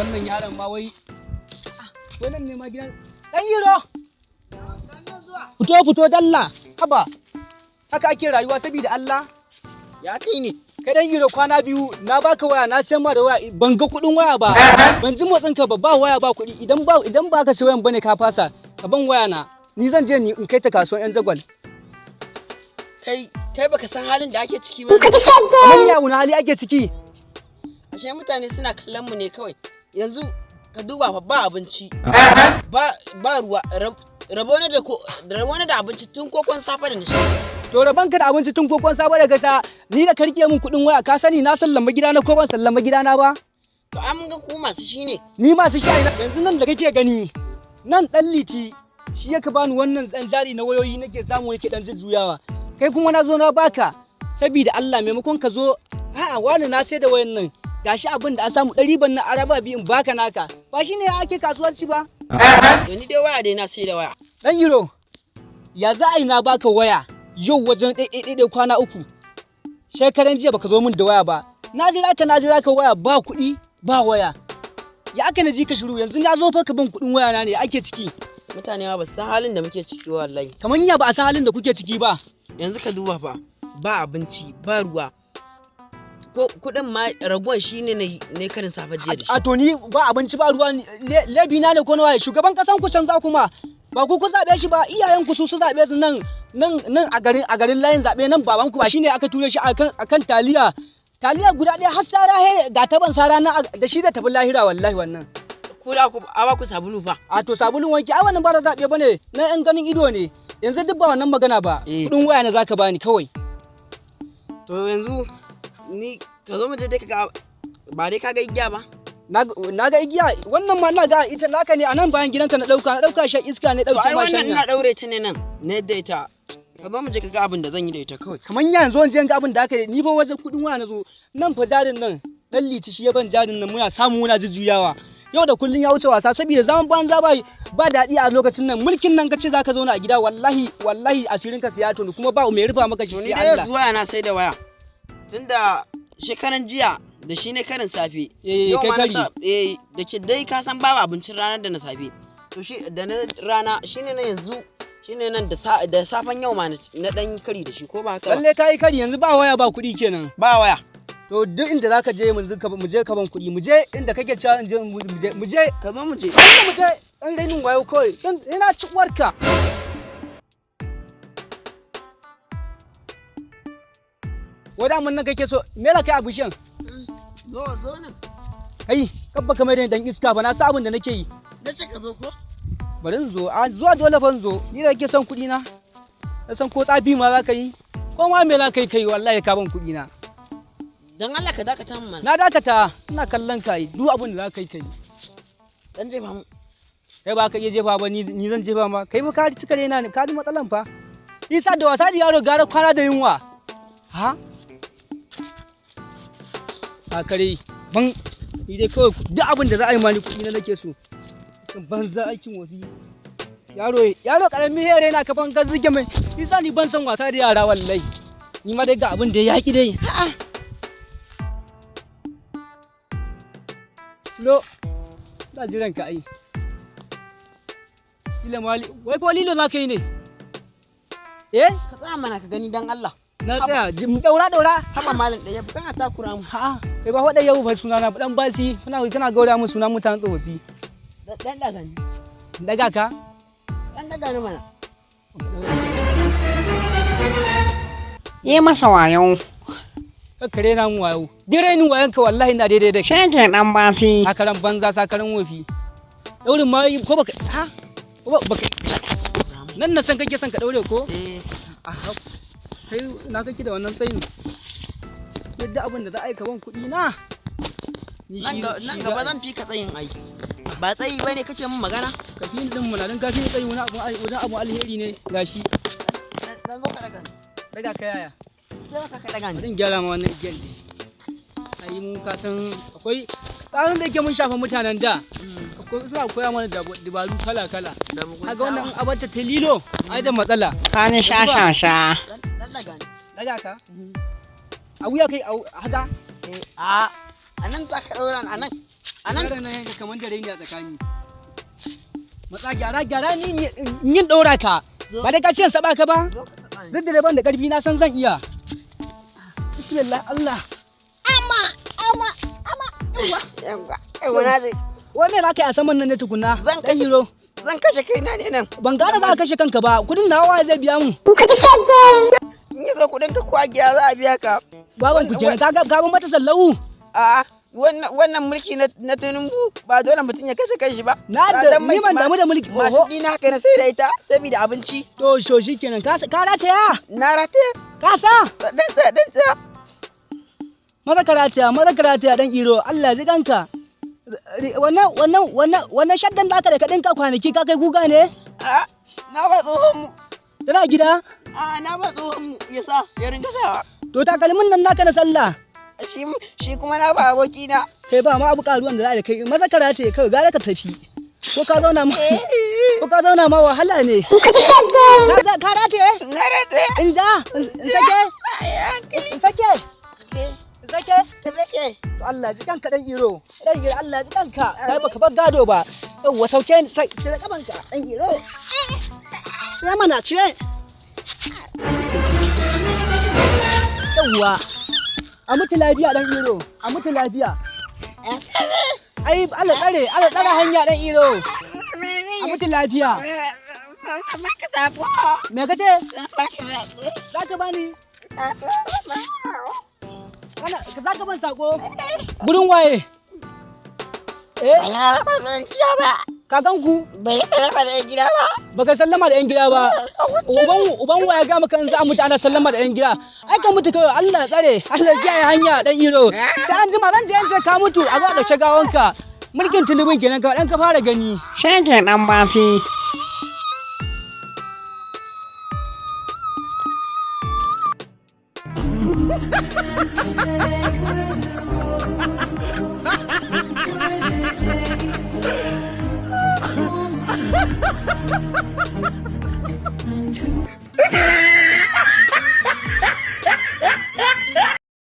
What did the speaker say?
Wannan yaron ma wai, wannan ne ma gidan dan Yiro. Fito, fito dalla. Haba, haka ake rayuwa saboda Allah? Ya kai ne? Kai dan Yiro, kwana biyu na baka waya, na siyan ma da waya, ban ga kuɗin waya ba, ban ji motsin ka ba. Ba waya ba kuɗi. Idan ba ka sayi wayan bane, ka fasa, ka ban waya na, ni zan je ni in kai ta kasuwan yan jagwal. Kai, kai baka san halin da ake ciki ba. Kamar ya, wani hali ake ciki? Ashe mutane suna kallon mu ne kawai. Yanzu ka duba fa, ba abinci. Ba ruwa, rabo na da ko rabo na da abinci tun kokon safe da nishi. To, rabon ka da abinci tun kokon sabo da gasa, ni da karke min kuɗin waya, ka sani na sallama gidana ko ban sallama gidana ba? To, an ga ku masu shi ne. Ni masu sha ina? Yanzu nan da kake gani nan, dan Liti shi yaka bani wannan dan jari na wayoyi, nake samu yake dan jujjuyawa. Kai kuma na zo na baka saboda Allah, maimakon ka zo, a'a wani, na sai da wayan nan, gashi abin da an samu ɗari ban na araba biyu in baka naka, ba shine ake kasuwanci ba. To, ni dai waya dai na sai da waya. Dan Yiro, ya za a yi na baka waya yau wajen ɗaiɗaiɗaiɗai kwana 3, shekaran jiya baka zo min da waya ba? Na jira ka, na jira ka, waya ba kuɗi ba waya. Ya aka na ji ka shiru? Yanzu na zo fa ka ban kuɗin waya na ne ake ciki. Mutane ma ba su san halin da muke ciki wallahi. Kamar ya ba a san halin da kuke ciki ba? Yanzu ka duba fa, ba abinci, ba ruwa. Ko kuɗin ma raguwan shine ne ne karin safe jiya da shi. A to, ni ba abinci ba ruwa, lebi na ne ko na waye? Shugaban kasan ku can za kuma ba ku zaɓe shi ba, iyayen ku su zaɓe su nan nan nan a garin layin zaɓe nan. Baban ku ba shine aka ture shi akan taliya, taliya guda ɗaya, har sara he ga taban sara na da shi da tafi lahira wallahi wannan. Ku da ku a ba ku sabulu fa. A to, sabulun wanki ai wannan ba da zaɓe bane, na yan ganin ido ne. Yanzu duk ba wannan magana ba. Kuɗin waya na zaka bani kawai. To, yanzu ni ka zo mu je dai ka ga, ba dai ka ga igiya ba. Na ga igiya, wannan ma na ga ita naka ne, a nan bayan gidanka na ɗauka, na ɗauka shan iska ne To ɗauke ai ma wannan shanya. Ina daure ta ne nan na yadda ita. Ka zo mu je ka ga abin da zan yi da ita kawai. Kamar yanzu in ga abin da aka yi? Ni fa wajen kuɗin waya na zo nan fa, jarin nan dan Liti shi ya ban jarin nan, muna samu muna jujjuyawa yau da kullun, ya wuce wasa saboda zaman banza ba ba daɗi a lokacin nan. Mulkin nan kace zaka zauna a gida, wallahi wallahi asirin ka sai ya tonu, kuma ba mai rufa maka shi To ni sai dai Allah. yanzu waya na sai da waya. Tunda shekaran jiya da shi ne karin safe. Eh. Yau Kai ma na kari. Eh, da ke dai ka san babu abincin ranar da na safe. To shi da na rana shine na yanzu, shine nan da safen yau ma na dan kari da shi, ko ba haka ba? Lalle kai kari, yanzu ba waya ba kuɗi kenan. Ba waya. To, duk inda zaka je yanzu ka mu je ka ban kuɗi, mu je inda kake cewa in je, mu je, mu je. Ka zo mu je. Mu je, ɗan rainin wayo kawai, dan ina ci uwarka. Wai mun nan kake so me za ka yi a bishiyan? Zo, zo nan. Kai, kabba kamar da dan iska ba, na sa abin da nake yi. Na ce ka zo ko? Bari in zo, a zuwa dole fa in zo. Ni da kake son kuɗi na, na san ko tsafi ma za ka yi ko ma me za ka yi, kai wallahi ka ban kuɗi na. Dan Allah ka dakata min mana. Na dakata, ina kallon ka yi duk abin da za ka yi, kai. Dan jefa mu. Kai ba ka iya jefa ba, ni zan jefa ma. Kai ba ka cika rena ne, ka ji matsalan fa. Isa da wasa da yaro gara kwana da yunwa. Ha sakare ban, ni dai kawai duk abin da za a yi ma ni kuɗi na nake so. Banza, aikin wafi. Yaro, yaro karami here na kafan ka zige mai. Isa ni ban san wasa da yara wallahi. Ni ma dai ga abin da ya yaki dai. A'a. Lo, ina jiran ka ai. Kila mali, wai ko lilo za ka yi ne? Eh? Ka tsaya mana ka gani dan Allah. Na tsaya, daura daura. Haba malam ɗaya, kana takura mu. A'a, kai ba faɗa yau fa suna na dan basi, kana gaura min sunan mutanen tsofaffi. Dan daga ni. Daga ka? Dan daga ni mana. Yi masa wayo. Kakkare na mu wayo. Duk rainin wayon ka wallahi ina daidai da kai. Shege dan basi. Sakaran banza, sakaran wofi. Daurin ma ko baka ha? Ko baka nan na san kake son ka daure ko? Eh. Aha. Kai na kake da wannan tsayin. Yadda abin da za a yi ka ban kuɗi na. Ni Nan shi gaba za a yi. zan fi ka tsayin ai. Ba tsayi bane kace min magana? Ka fi ni din muna don ka fi ni tsayi, wani abu alheri ne gashi. Dan zo ka daga ni. Daga ka yaya? Sai ka daga ni. Bari in gyara ma wannan igiyan dai. Ai mu ka san akwai tsarin da yake mun shafa mutanen da. Akwai suna koya mana dabaru kala kala. Da mugunta. Kaga wannan in abarta ta lilo ai da matsala. Sani sha sha sha. Dan daga ni. Daga ka? A wuya kai a haka? Eh, a nan za ka ɗaura ni a nan. A nan? Yaron nan yanka kamar da raini a tsakani. Matsa, gyara gyara, ni in yin ɗora ka. Ba dai ka ce in saba ka ba? Zo ka taɓa ni. Duk da dai ban da ƙarfi, na san zan iya. Bismillah Allah. Amma amma amma yawa yawa yawa, na zai. Wannan za ka yi a saman nan ne tukunna. Zan Dan kashe- Iro. Zan kashe kaina ne nan. Ban gane za ka kashe kanka ba. Kudin nawa waye zai biya mun? In ya zo kuɗin ka kuwa gida za a biya ka. Baban ku kenan. Ka ga ka ban mata sallahu. A'a, wannan mulki na Tinubu ba dole mutum ya kashe kanshi ba. Na da Tsadan ni mai ban ma- damu da mulki. Mashin Oho. ɗina haka na sai da ita saboda abinci. To shikenan, ka rataya. Na rataya. Ka sa. Dan tsaya, dan tsaya. Maza ka rataya, maza ka rataya dan Iro. Allah ji kanka. Wannan shaddan da aka da ka dinka kwanaki ka kai guga ne? A'a, na ba tsohon mu. Tana gida? A'a, na ba tsohon mu ya sa ya ringa sawa. To takalmin nan naka na sallah. Shi kuma na ba abokina. Kai ba ma abu karuwan da za a yi da kai, maza ka rataye kai, gara ka tafi. Ko ka zauna ma wahala ne. Ka rataye? Na rataya. In ja, in sake, Ai, hankali. in sake, in sake. Ka sake. To Allah ji kanka dan Iro. Dan Iro, Allah ji kanka. Kai baka bar gado ba. Yawwa, sauke ni, sai cire kafanka dan Iro. Cire mana, cire. Yawwa. A mutu lafiya dan Iro, a mutu lafiya. Ai Allah tsare, Allah tsare hanya dan Iro. A mutu lafiya. Baka sako. Me kace? Baka sako. Zaka bani? Kana zaka ban sako? Gurin waye? Eh, kakanku? Bai sallama da gida ba. Baka sallama da yan gida ba. Uban wa ya ga maka in za a mutu ana sallama da yan gida? Ai ka mutu kawai. Allah ya tsare, Allah ya kiyaye hanya dan Iro. Sai an jima zan je in ce ka mutu a zo a dauke gawanka. Mulkin Tinubun kenan, ka dan ka fara gani. Shege ɗan basi.